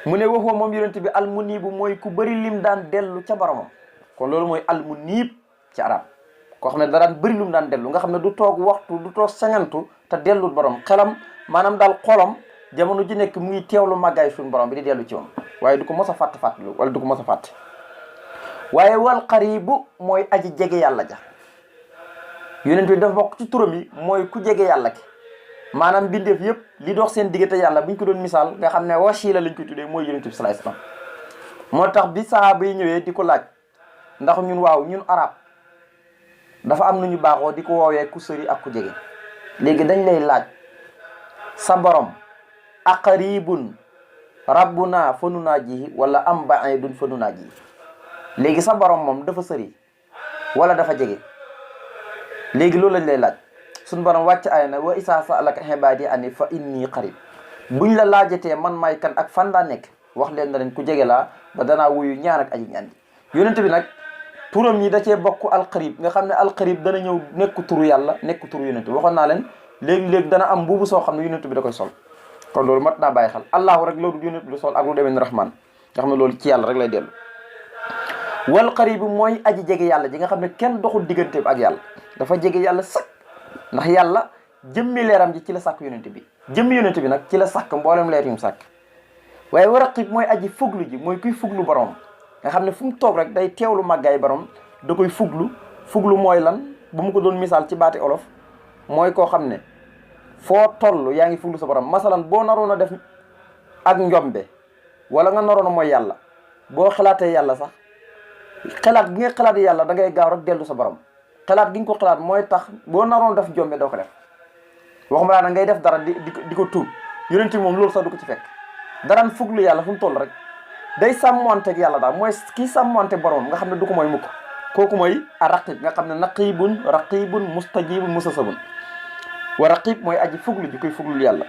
mu ne waxoo moom yonent bi almuniibu mooy ku bëri lim daan dellu ca boromam. kon loolu mooy almuniib ci arab koo xam ne da daan bëri lum daan dellu nga xam ne du toog waxtu du toog sañantu te dellu borom xelam maanaam daal xolam jamono ji nekk mu ngi teewlu màggaay suñu borom bi di dellu ci moom waaye du ko mos a fàttali wala du ko mos a fàtte. waaye wal qaribu mooy aji jege yàlla ja yonent bi dafa bokk ci turam yi mooy ku jege yàlla ki maanaam bindeef yëpp li dox seen diggante yàlla buñ ko doon misaal nga xam ne wasiila lañ koy tuddee mooy yonent bi sallallahu alayhi wasallam. moo tax bi sahaaba yi ñëwee di ko laaj ndax ñun waaw ñun arab dafa am nañu baaxoo di ko woowee ku sëri ak ku jege léegi dañ lay laaj sa borom aqaribun rabbuna fa nunaajihi wala am ba'idun fa nunaajihi léegi sa borom moom dafa sëri wala dafa jege léegi loolu lañ lay laaj suñu borom wàcc ay na wa isa sa'alaka ibaadi anni fa inni qarib buñ la laajatee man may kan ak fan laa nekk wax leen na leen ku jege laa ba danaa wuyu ñaan ak aji ñaan ji yonent bi nag turam ñi da cee bokk alqarib nga xam ne alqarib dana ñëw nekk turu yàlla nekk turu yonent bi waxoon naa leen léegi-léegi dana am mbuubu soo xam ne yonent bi da koy sol kon loolu mat naa bàyyi xel allahu rek loolu yonent bi sol ak lu demee ni rahman nga xam ne loolu ci yàlla rek lay dellu. wal qaribu mooy aji jege yàlla ji nga xam ne kenn doxul diggante bi ak yàlla dafa jege yàlla sakk ndax yàlla jëmmi leeram ji ci la sàkk yonent bi jëmmi yonent bi nag ci la sàkk mboolem leer yu mu sàkk. waaye wa raqib mooy aji fuglu ji mooy kuy fuglu borom nga xam ne fu mu toog rek day teewlu màggaay borom da koy fuglu mooy lan bu mu ko doon misaal ci baati olof mooy koo xam ne foo toll yaa ngi fuglu sa borom masalan boo naroon a def ak njombe wala nga naroon a mooy yàlla boo xalaatee yàlla sax xalaat gi nga xalaat yàlla da ngay gaaw rek dellu sa borom xalaat gi nga ko xalaat mooy tax boo naroon def njombe doo ko def waxuma laa na ngay def dara di ko tuub yonent moom loolu sax du ko ci fekk daraan fuglu yàlla fu mu toll rek day sàmmanteeg yàlla daal mooy kii sàmmante borom nga xam ne du ko mooy mukk kooku mooy a raqib nga xam ne raqibun mustajibun musasabun wa raqib mooy aji fuglu ji koy fuglul yàlla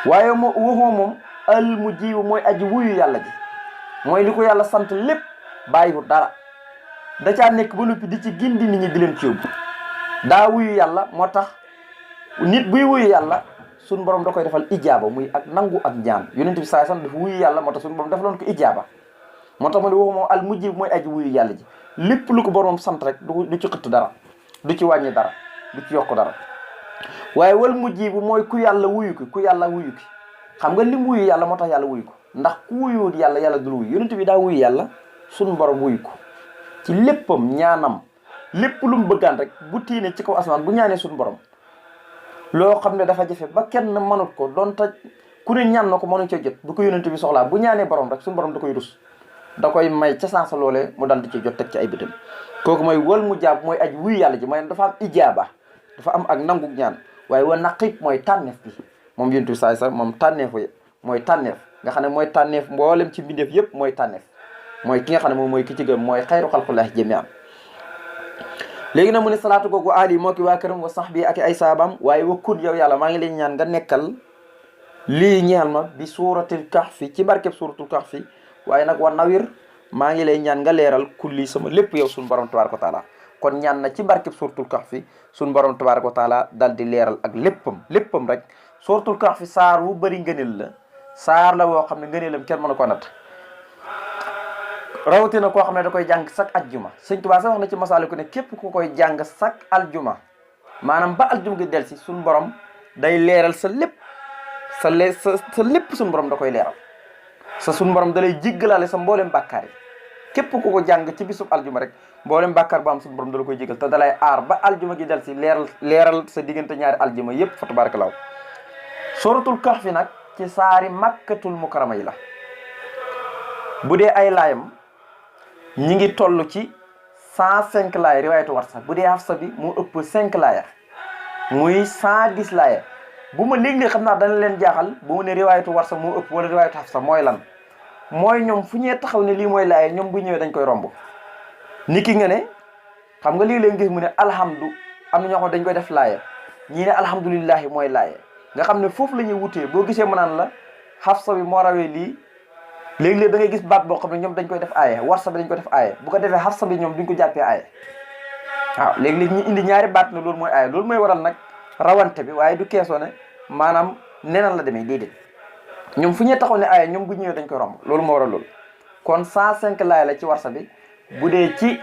waaye waxoo moom al mujibu mooy aji wuyu yàlla ji mooy li ko yàlla sant lépp bàyyiwut dara da caa nekk ba noppi di ci gindi nit ñi di leen ci yóbbu daa wuyu yàlla moo tax nit buy wuyu yàlla suñu borom da koy defal ijaaba muy ak nangu ak ñaan yonent bi saa sam dafa wuyu yàlla moo tax suñu borom defaloon ko ijaaba moo tax ma ne waxu moom al mujib mooy aji wuyu yàlla ji lépp lu ko borom sant rek du ci xëtt dara du ci wàññi dara du ci yokk dara waaye wal mujib mooy ku yàlla wuyu ki xam nga lim wuyu yàlla moo tax yàlla wuyu ko ndax ku wuyuwut yàlla yàlla dul wuyu yonent bi daa wuyu yàlla suñu borom wuyu ko ci léppam ñaanam lépp lu mu bëggaan rek bu tiine ci kaw asamaan bu ñaanee suñu borom loo xam ne dafa jafe ba kenn mënut ko doon ta ku ne ñaan na ko mënuñ cee jot bu ko yonent bi soxlaa bu ñaanee borom rek suñu borom da koy rus da koy may ca sansa loolee mu dal di ci jot teg ci ay bëtam kooku mooy wal mu jaab mooy aj wuyu yàlla ji mooy dafa am ijaaba dafa am ak nangu ñaan waaye wa naqib mooy tànneef bi moom yonent bi sax moom tànneefu mooy tànneef nga xam ne mooy tànneef mboolem ci mbindeef yëpp mooy tànneef mooy ki nga xam ne moom mooy ki ci gëm mooy xayru xalqullahi jami'an léegi nag mu ne salaatu googu ali moo ki waa këram wa sahbi ak ay saabam waaye wa kun yow yàlla maa ngi leen ñaan nga nekkal lii ñeel ma bi suuratul kahfi ci barkeb suuratul kahfi waaye nag wa nawir maa ngi lay ñaan nga leeral kulli sama lépp yow suñu borom tabaaraka wa taala kon ñaan na ci barkeb suuratul kahfi suñu borom tabaaraka wa taala dal di leeral ak léppam rek suuratul kahfi saar wu bëri ngëneel la saar la woo xam ne ngëneelam kenn mënu ko natt rawatina koo xam ne da koy jàng sak aljuma sëñ Tuubaa sax wax na ci Masaaliku ne képp ku koy jàng sak aljuma maanaam ba aljuma gi del si suñu borom day leeral sa lépp sa lépp suñu borom da koy leeral suñu borom da lay jéggalaale sa mboolem bàkkaar yi képp ku ko jàng ci bisub aljuma rek mboolem bàkkaar ba am suñu borom da la koy jéggal te da lay aar ba aljuma gi del si leeral sa diggante ñaari aljuma yépp fa tabaarakallaahu suratul kahfi nag ci saari makkatul mukarrama yi la bu dee ay laayam ñi ngi toll ci 105 laaya riwaayatu warsa bu dee Hafsa bi mu ëpp 5 laaya muy 110 laaya bu ma léegi xam naa dana leen jaaxal bu mu ne riwaayatu warsa moo ëpp wala riwaayatu Hafsa mooy lan mooy ñoom fu ñee taxaw ne lii mooy laaya ñoom bu ñëwee dañ koy romb ni ki nga ne xam nga lii leen gis mu ne alhamdu am na ñoo xam dañ koy def laaya ñii ne alhamdulillahi mooy laaya nga xam ne foofu la ñuy wutee boo gisee mu naan la Hafsa bi moo rawee lii léegi-léeg da ngay gis baat boo xam ne ñoom dañ koy def aaye warsa bi dañ koy def aaye bu ko defee Hafsa bi ñoom duñ ko jàppee aaye waaw léegi-léegi ñu indi ñaari baat ne loolu mooy aaye loolu mooy waral nag rawante bi waaye du keesoo ne maanaam neneen la demee déedéet ñoom fu ñuy taxaw ne aaya ñoom bu ñëwee dañ koy romb loolu moo waral loolu. kon 105 laay la ci warsa bi, bu dee ci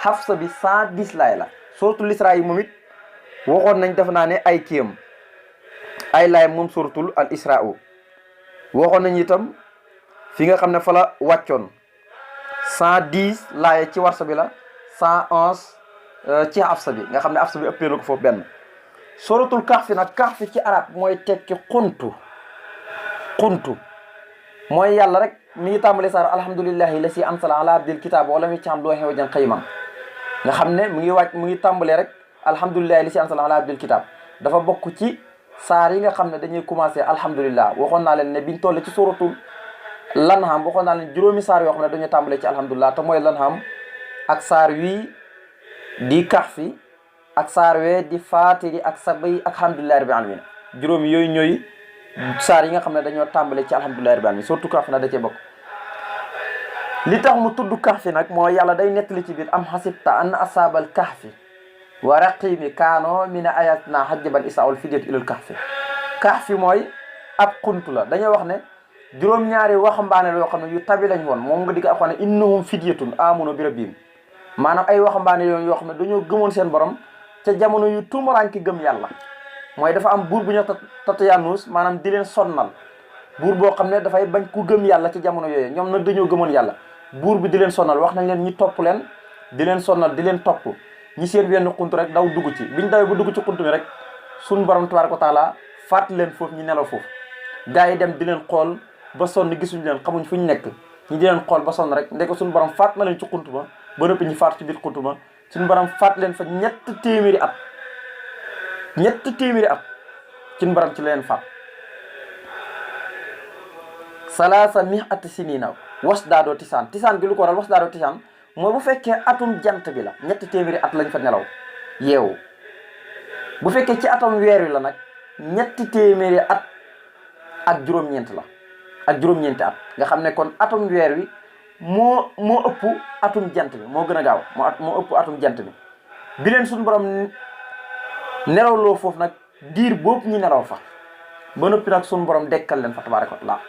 Hafsa bi 110 laay la. suratul Isra yi moom it waxoon nañ def naa ne ay kiyam ay laay moom suratul al Isra waxoon nañ itam fi nga xam ne fa la wàccoon 110 laay ci warsa bi la, 111 ci Hafsa bi nga xam ne Hafsa bi ëppee na ko foofu benn. suratul Kahfi nag Kahfi ci arab mooy tekki xuntu mooy yàlla rek mi ngi tàmbale saar alhamdulillahi la si ansala ala abdil kitab wala mi cam doo xew jan xëyman nga xam ne mu ngi tàmbalee rek alhamdulillahi la si ansala ala abdil kitab dafa bokk ci saar yi nga xam ne dañuy commencé alhamdulillah. waxoon naa leen ne biñ toll ci suratul lanham waxoon naa leen juróomi saar yoo xam ne dañuy tàmbalee ci alhamdulillah te mooy lanham ak saar wii di Kahfi ak saar wee di Faatiri ak Sabai ak alhamdulillahi rabbil alamin. juróomi yooyu ñooy saar yi nga xam ne dañoo tàmbale ci alhamdulillahi rabbil alamin. surtout Kahfi nag da cee bokk. li tax mu tudd Kahfi nag mooy yàlla day nettali ci biir am hasibta anna asaabal kahfi wa raqimi kaano min ayatina hajjaban isaawul fidyat ilal kahfi. Kahfi mooy ab xuntu la. dañoo wax ne juróom-ñaari waxambaane la yoo xam ne yu tabi lañ woon moom nga di ko wax ne innahum fidyatun amanu bi rabbihim maanaam ay waxambaane yoon yoo xam ne dañoo gëmoon seen borom ca jamono yu tuumaraanki gëm yàlla. mooy dafa am buur bu ñu Tatayanus maanaam di leen sonnal, buur boo xam ne dafay bañ ku gëm yàlla ci jamono yooyu. ñoom nag dañoo gëmoon yàlla, buur bi di leen sonnal. wax nañ leen ñi topp leen di leen sonnal di leen topp ñi seen wenn xunt rek daw dugg ci. biñ dawee ba dugg ci xunt mi rek suñ borom tabaaraka wa taala faat leen foofu ñu nelaw foofu. gaa yi dem di leen xool ba sonn gisuñ leen, xamuñ fu ñu nekk. ñi di leen xool ba sonn rek ndeke suñu borom faat na leen ci xunt ma ba noppi ñu faat ci biir xunt ma. suñu borom faat leen fa ñetti téeméeri at suñu borom ci leen faat. salaasa mi'ati sinina was daadoo tisaan gi lu ko waral was daadoo tisaan mooy bu fekkee atum jant bi la ñetti téeméeri at lañ fa nelaw yeewu. bu fekkee ci atum weer wi la nag ñetti téeméeri at ak juróom-ñeent la ak juróom-ñeenti at. nga xam ne kon atum weer wi moo ëpp atum jant bi, moo gën a gaaw moo ëpp atum jant bi. bi leen suñu borom nelawloo foofu nag diir boobu ñu nelaw fa ba noppi nag suñu borom dekkal leen fa tabaaraka wa taala.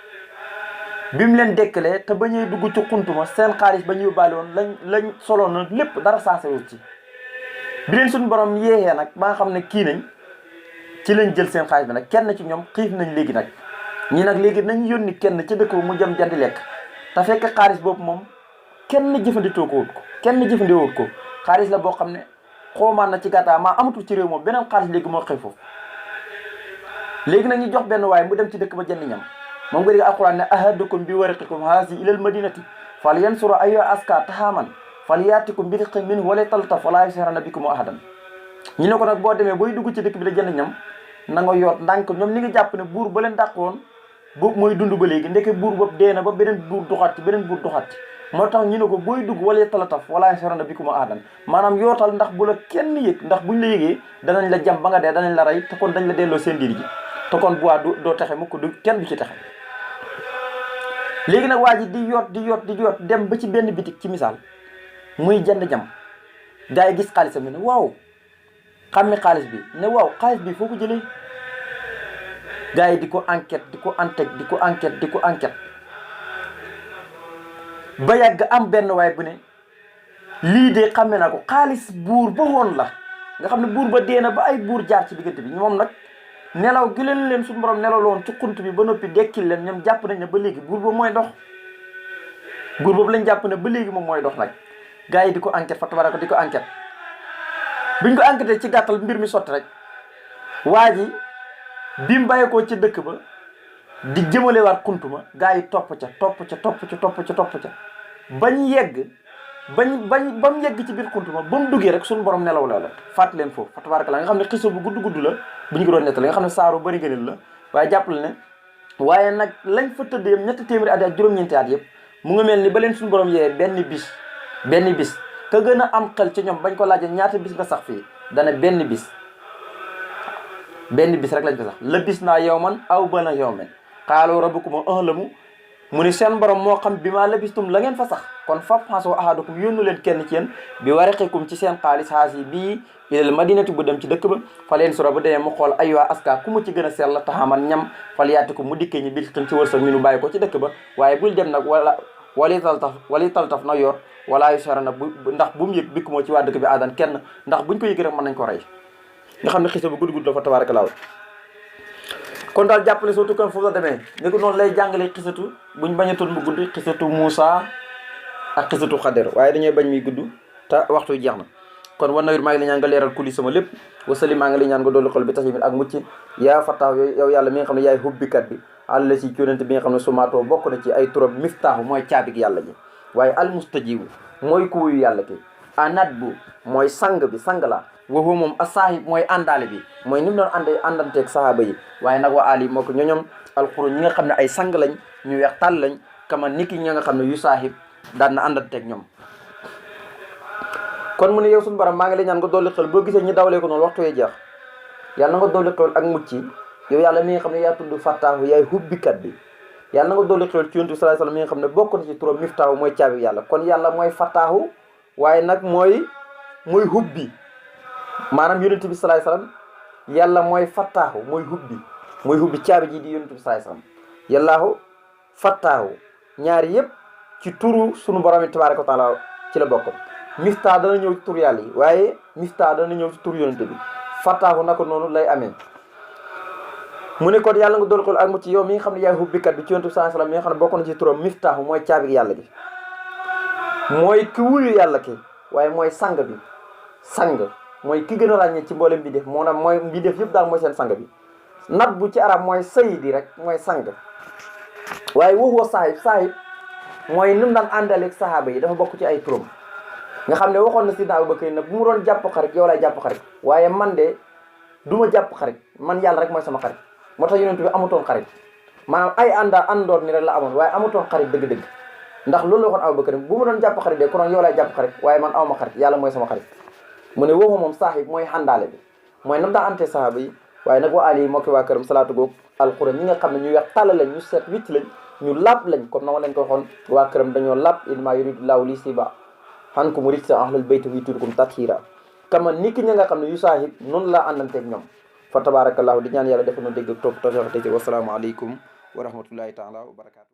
bi mu leen dekkalee te ba ñuy dugg ci xuntuma seen xaalis ba ñu yóbbaale woon lañ soloon nag lépp dara saasewul ci. bi leen suñu borom yéexee nag ba nga xam ne kii nañ ci lañ jël seen xaalis bi nag kenn ci ñoom xiif nañ léegi nag ñii nag léegi nañ yónni kenn ci dëkk ba mu jëm jandi lekk. te fekk xaalis boobu moom kenn jëfandikoo ko wut ko xaalis la boo xam ne xoomaan na ci gàttaa maa amatul ci réew moom beneen xaalis léegi moo xëy foofu. léegi nag ñu jox benn waaye mu dem ci dëkk ba jënd ñam moom nga dégg alquran ne ahadukum bi wariqikum haasi ilal madinati fal yansura ayyuha aska tahaman fal yaatikum bi riqin minhu wala taltaf wala yusirana bikum ahadan. ñu ne ko nag boo demee booy dugg ci dëkk bi da jënd ñam na nga yoot ndànk. ñoom ni ngi jàpp ne buur ba leen dàq woon boobu mooy dund ba léegi ndeke buur boobu dee na ba beneen buur doxaat ci moo tax ñu ne ko booy dugg wala talataf wala yusirana bikum ahadan maanaam yootal ndax bu la kenn yëg, ndax buñ la yëgee danañ la jam ba nga dee danañ la rey te kon dañ la delloo seen diir ji te kon bu waa doo texe mukk kenn du ci texe. léegi nag waa ji di yoot dem ba ci benn bitik ci misaal muy jënd jam. gaa yi gis xaalisam ne waaw xammi xaalis bi ne waaw xaalis bi foo ko jëlee. gaa yi di ko enquête ba yàgg am benn waay bu ne lii de xamme naa ko xaalis buur ba woon la. nga xam ne buur ba dee na ba ay buur jaar ci diggante bi moom nag nelaw gi leen suñu borom nelaw loon ci xunt bi ba noppi dekkil leen ñoom jàpp nañ ne ba léegi buur boobu mooy dox. buur boobu lañ jàpp ne ba léegi moom mooy dox nag. gaa yi di ko enquête fa tabaraka di ko enquête biñ ko enquêté ci gàttal mbir mi sotti rek waa ji bi mu bàyyeekoo ca dëkk ba di jëmalewaat xunt ma gaa yi topp ca bañ yegg ba mu yegg ci biir xunt ma ba mu duggee rek suñu borom nelaw la fàtt leen foofu fa tabaraka la nga xam ne xisa bu gudd la bu ñu ko doon nettali nga xam ne saaro bëri gënal la waaye jàppale ne waaye nag lañ fa tëdd yëpp ñetti téeméeri at ak juróom-ñeenti at yëpp mu nga mel ni ba leen suñu borom yee benn bis ka gën a am xel ci ñoom bañ ko laajee ñaata bis nga sax fii dana benn bis rek lañ ko sax la bis naa yawman aw bana yawman qaalu rabbukum a'lamu mu ni seen borom moo xam bi maa labistum la ngeen fa sax kon fab xasoo ahadukum yónnu leen kenn ci yéen bi wariqikum ci seen xaalis xaas yi bii ilal madinati bu dem ci dëkk ba fa leen soro bu demee mu xool aywa aska ku mu ci gën a sell la taxaman ñam fal yaati ko mu dikkee ñi bil xim ci wërsëg mi nu bàyyi ko ci dëkk ba waaye bul dem nag wali taltaf na yor walaa yu sara na ndax bu mu yëg bikk moo ci waa dëkk bi aadan kenn ndax buñ ko yëg rek mën nañ ko rey nga xam ne xisa bu gudd dafa tabaarakallaa kon daal jàppale soo tukkan foofu la demee ni ko noonu lay jàngale xisatu buñ bañatul mu gudd xisatu Moussa ak xisatu Xadir waaye dañooy bañ muy gudd te waxtu jeex na kon war nawit maa ngi la ñaan nga leeral kuli sama lépp wasali maa ngi la ñaan nga dolli xol bi tasimit ak mucc yaa fattaax yow yàlla mi nga xam ne yaay hubbikat bi àlla si yonent bi nga xam ne sumaatoo bokk na ci ay turam miftaaxu mooy caabig yàlla ji waaye almustajibu mooy ku wuyu yàlla ki anat bu mooy sang bi sang la waxu moom asaahib mooy àndaale bi mooy ni mu doon àndanteeg sahaaba yi waaye nag wa ali moo ko ñoñom alxuru ñi nga xam ne ay sang lañ ñu weex tàll lañ kama niki ñi nga xam ne yu saahib daan na àndanteeg ñoom kon mu ne yow suñu borom maa ngi lay ñaan nga dolli xel boo gisee ñi dawlee ko noonu waxtu wee jeex yàlla na nga dolli xel ak mucc yow yàlla mi nga xam ne yaa tudd fattaahu yaay hubbikat bi yàlla na nga dolli xel ci yonent bi sallallahu alayhi wasallam mi nga xam ne bokk na ci turam miftaahu mooy caabi yàlla kon yàlla mooy fattaahu waaye nag mooy hubbi maanaam yonent bi sallallahu alayhi wasallam yàlla mooy fattaahu mooy hubbi caabi ji di yonent bi sallallahu alayhi wasallam yàllaahu fattaahu ñaari yëpp ci turu sunu borom tabaaraka wa taala ci la bokk miftaa dana ñëw ci tur yàlla yi waaye miftaa dana ñëw ci tur yonente bi fattaahu naka noonu lay amee mu ne kon yàlla nga dool ko ak mu ci yow mi nga xam ne yaay hubbikat bi ci yonente bi sallallahu alayhi wasallam mi nga xam ne bokk na ci turam miftaahu mooy caabi yàlla gi mooy ki wuyu yàlla ki waaye mooy sang bi sang mooy ki gën a ràññee ci mboolem bi def moo nag mooy bi def yëpp daal mooy seen sang bi nat bu ci arab mooy sayidi rek mooy sang waaye waxuwa saahib mooy ni mu daan àndaleeg sahaaba yi dafa bokk ci ay turam nga xam ne waxoon na sidna Abubakar nag bu mu doon jàpp xarit yow laay jàpp xarit waaye man de du ma jàpp xarit man yàlla rek mooy sama xarit moo tax yonent bi amutoon xarit maanaam ay àndoor ni rek la amoon waaye amutoon xarit dëgg-dëgg ndax loolu la waxoon Abubakar bu mu doon jàpp xarit de konoon yow laay jàpp xarit waaye man awma xarit yàlla mooy sama xarit mu ne woowu moom saahib mooy xàndaale bi mooy nam daa ante sahaaba yi waaye nag wa ali moo ki waa këram salaatu goog alquran ñi nga xam ne ñu weex tàll lañ ñu seet wicc lañ ñu laab lañ comme na ma leen ko waxoon waa këram dañoo laab inma yuridu laahu li siba xankum rijsa ahlal bayt wa yutrukum tathira kama ni ki ñi nga xam ne yu saahib noonu laa àndanteeg ñoom fa tabarakallahu di ñaan yàlla defa no dégg ak topp tawfiq te ci wasalaamu aleykum wa rahmatullahi taala wa barakatu